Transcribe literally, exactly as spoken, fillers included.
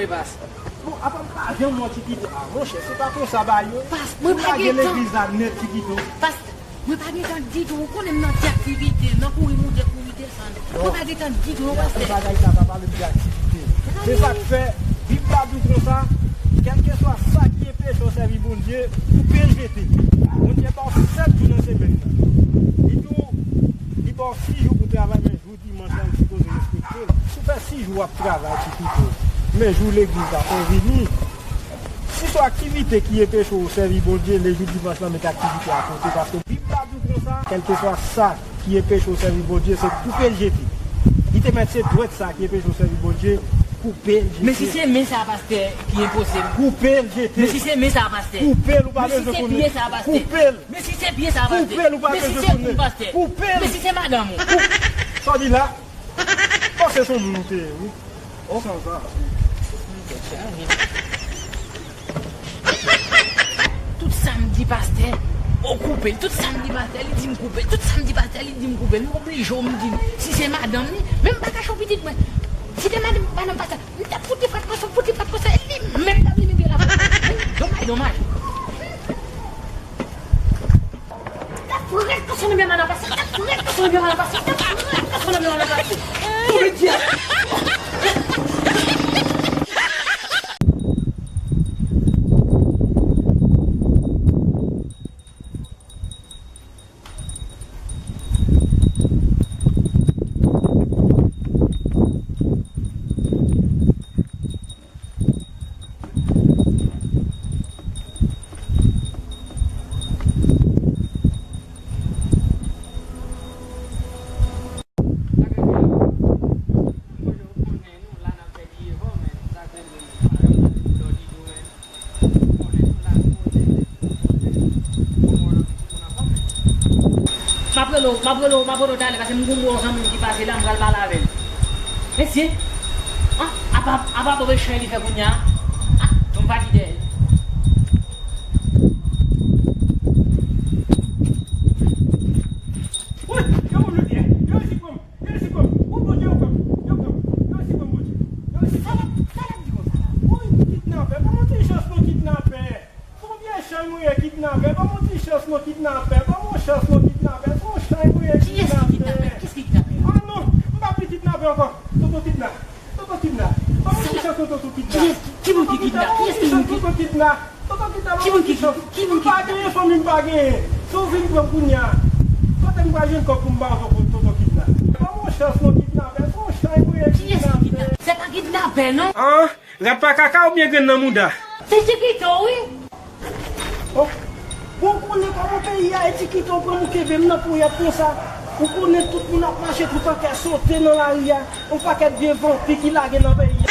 Pastè. Bon, apa m pa janm wè Ti Kito. A, monchè, se pa konsa bagay yo ye. Pastè, mwen pa gen tan. Ou lage legliz la nèt, Ti Kito. Pastè, mwen pa gen tan ditou. Ou konnen m nan ti aktivite, nan kouri moute, kouri desann. Mwen pa gen tan ditou, non, pastè. Bagay sa pa pale m de aktivite. Se sa k fè, Bib la di w konsa, kèlkeswa sa ki enpeche w sèvi Bondye, koupe l jete. Bondye ba w sèt jou nan semèn nan. Li di w, li ba w sis jou pou travay, men jou dimanch la, ou sipoze respekte l. Si w fè sis jou w ap travay, Ti Kito, men jou legliz la fè w vini. Si se yon aktivite ki enpeche w sèvi Bondye, le jou dimanch la, met aktivite a kote, paske Bib la di w konsa, kèlkeswa sa ki enpeche w sèvi Bondye, se koupe l jete. Li te mèt se dwèt sa ki enpeche w sèvi Bondye, koupe l jete. Men si se men sa, pastè, ki enpoze m? Koupe l jete. Men si se men sa, pastè? Koupe l, ou pa bezwen konnen. Men si se pye sa, pastè? Koupe l. Men si se pye sa, pastè? Koupe l, ou pa bezwen konnen. Men si se kou, pastè? Koupe l. Men si se madanm ou? Sa w di la? Panse se yon moun ou te ye, wi. Oh. Sanzave. Tout sa m di pastè, ou koupe l. Tout sa m di pastè, li di m koupe l. Tout sa m di pastè, li di m koupe l. M oblije w, m di l, si se madanm li, men m pa kache w pitit mwen. Si te madanm, madanm pastè, m t ap fout li frèt konsa, fout li frèt konsa, e li menm t ap vini vye la. Domaj, domaj. T ap frèt konsa nan men madanm pastè, t ap frèt konsa nan men madanm pastè, t ap frèt konsa nan men madanm pastè. Pou le dyab. M ap rele w, m ap rele w, m ap rele w talè, paske m gon gwo zanmi m ki pase la, m pral pale avè l. Mesye, ah, apa, apa bòbè chay li fè kounye a? Ah, bon, m pa kite l. Woy, yo pran m nan pyè, yo resi pran m. Yo resi pran m. O Bondye, yo pran m. Yo pran m. Yo resi pran m, Bondye. Yo resi pran m. Sa l ap, sa l ap di konsa? Woy, kidnapè. Ban m yon ti chans non, kidnapè. Se yon vye chay mwen ye, kidnapè. Ban m yon ti chans non, kidnapè. Ban m yon chans non, kidnapè. Se yon chay mwen ye, kidnapè. Kiyès ki kidnapè? Kiyès ki kidnapè? Ah non, m pa vle kidnapè ankò. Tonton kidnap. Tonton kidnap. Ban m yon ti chans non, tonton kidnap. Kiyès ki, ki moun ki kidnap? Kiyès ki moun ki, tonton kidnap. Tonton kidnap, ban m yon ti chans. Ki moun ki, ki moun ki kidnapè? M pa genyen fanmi, m pa genyen. Si w vin pran m kounye a, kote m pral jwenn kòb pou m ba w, tonton, tonton kidnap? Ban m yon chans non, kidnapè. Se yon chay mwen ye, kidnapè. Kiyès ki kidnapè? Se pa kidnapè non. Ah, rat pa kaka oubyen grenn nan mouda? Se Ti Kito wi. Oh, bon, ou konnen kòman peyi a ye, Ti Kito pran m, ou kenbe m nan ponyèt konsa. Ou konnen tout moun ap mache, tout an kè sote nan lari a. Yon pakèt vye vanpi ki lage nan peyi a.